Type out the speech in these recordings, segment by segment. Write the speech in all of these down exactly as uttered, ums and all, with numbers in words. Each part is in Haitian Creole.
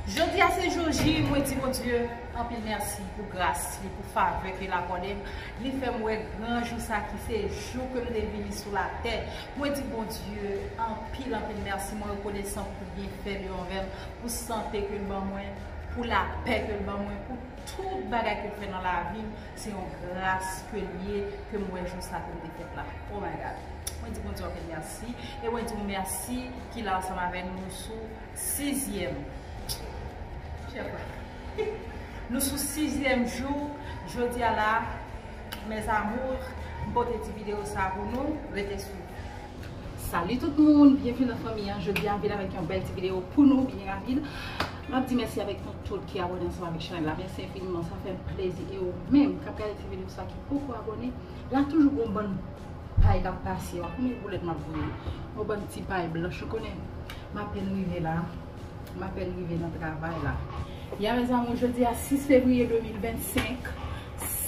Jodi a se jou J, mwen di Bondye anpil mèsi pou gras li, pou favè ke l akòde m. Li fè m wè gran jou sa ki se jou ke m te vini sou latè. Mwen di Bondye anpil, anpil mèsi. Mwen rekonesan pou byenfè li anvè m, pou sante ke l ban mwen, pou lapè ke l ban mwen, pou tout bagay ke l fè nan lavi m. Se yon gras ke l ye, ke m wè jou sa ke m te fèt la. Oh my God. Mwen di Bondye anpil mèsi. E mwen di w mèsi ki la ansanm avè nou, nou sou sizyèm. Nou sou sizyèm jou, jodi a la, mes amours, m pote ti videyo sa pou nou, rete swiv. Salut tout moun, byenvini nan fanmi an. Jodi a m vin avèk yon bèl ti videyo pou nou, byen rapid. M ap di mèsi avèk nou tout ki abòne ansanm avèk chanèl la. Mèsi enfiniman, sa fè m plezi. E ou menm k ap gade ti videyo sa ki poko abòne, la toujou gon bann pay k ap pase, w ap konnen boulèt m ap voye. Yon bann ti pay blanch, ou konnen m apèn rive la, m apèn rive nan travay la. Ya, mes amours, jodi a sis fevriye de mil vennsenk,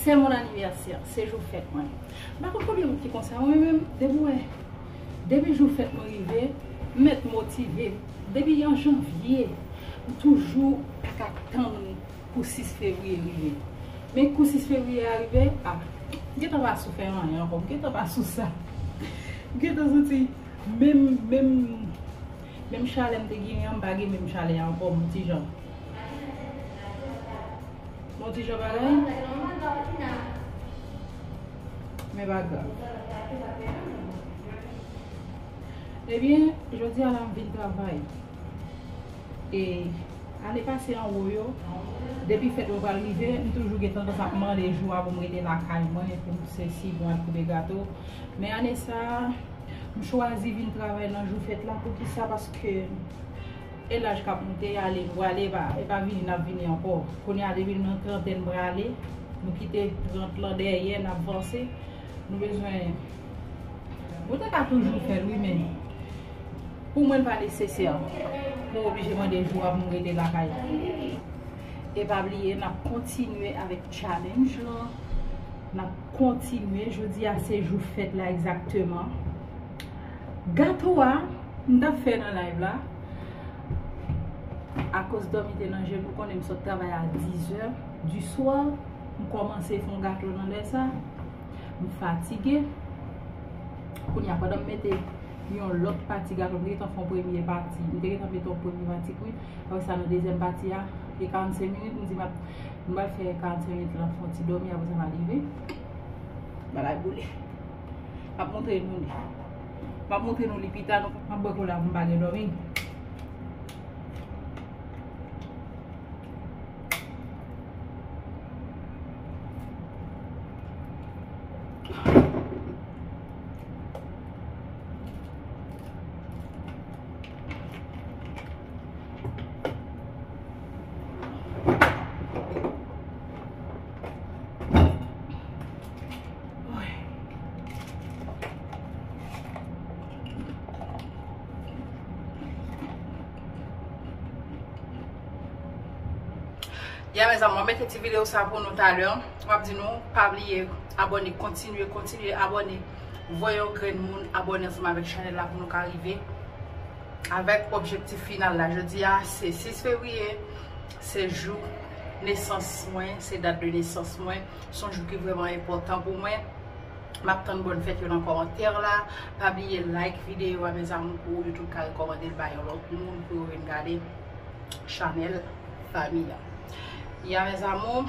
c'est mon anniversaire, se jou fèt mwen. M pa konn konbyen moun ki konsa, mwen menm, depi w wè, depi jou fèt mwen rive, m mèt motive. Depi an janvye, m toujou pa ka tann pou sis fevriye rive. Men kou sis fevriye a rive, a, m gentan pa sou fè anyen ankò, m gentan pa sou sa. M gentan santi menm, menm, menm chalè m te genyen an, m pa gen menm chalè a ankò, m yon ti jan. M yon ti jan bagay. Men pa grav. Ebyen, jodi a la m vin travay. E ane pase anwo yo, depi fèt yo pral rive, m toujou gen tandans ap mande jou a pou m rete lakay mwen, pou m sesi, pou m al koupe gato. Men ane sa a, m chwazi vin travay nan jou fèt la. Poukisa? Paske e laj k ap monte, ale, m prale, e pa, e pa vini n ap vini ankò. Kounye a, depi nou nan trantèn prale, nou kite trant lan dèyè, n ap vanse. Nou bezwen, mwen te ka toujou fè l, wi, men pou mwen, l pa nesesè pou m oblije mande jou a pou m rete lakay. E pa bliye, n ap kontinye avèk challenge lan. N ap kontinye. Jodi a, se jou fèt la egzakteman. Gato a, m t ap fè nan live la. Akoz dòmi te nan je m, ou konnen m sot travay a dizè di swa. M kòmanse fè yon gato nan lè sa. M fatige. Kounye a, pandan m mete yon lòt pati gato, m te gentan fè yon premye pati. M te gentan mete yon premye pati kwit. Apre sa, nan dezyèm pati a, e karannsenk minit, m di m ap, m pral fè karannsenk minit lan, fè yon ti dòmi, apre sa, m a leve. Bagay boule. M ap montre nou li. M ap montre nou li pita, nou, m ap bwè kola pou m pa gen dòmi. Ya, mezanmi, mwen mete ti videyo sa pou nou talè. M ap di nou, pa bliye abòne, kontinye, kontinye abòne. Voye yon grenn moun abòne ansanm avèk chanèl la pou nou ka rive avèk objektif final la. Jodi a, se sis fevriye, se jou nesans mwen, se dat de nesans mwen. Se yon jou ki vrèman enpòtan pou mwen. M ap tann bòn fèt yo nan kòmantè la. Pa bliye like videyo a, mezanmi, pou YouTube ka rekòmande l ba yon lòt moun pou yo vin gade chanèl fanmi an. Ya, mezanmi,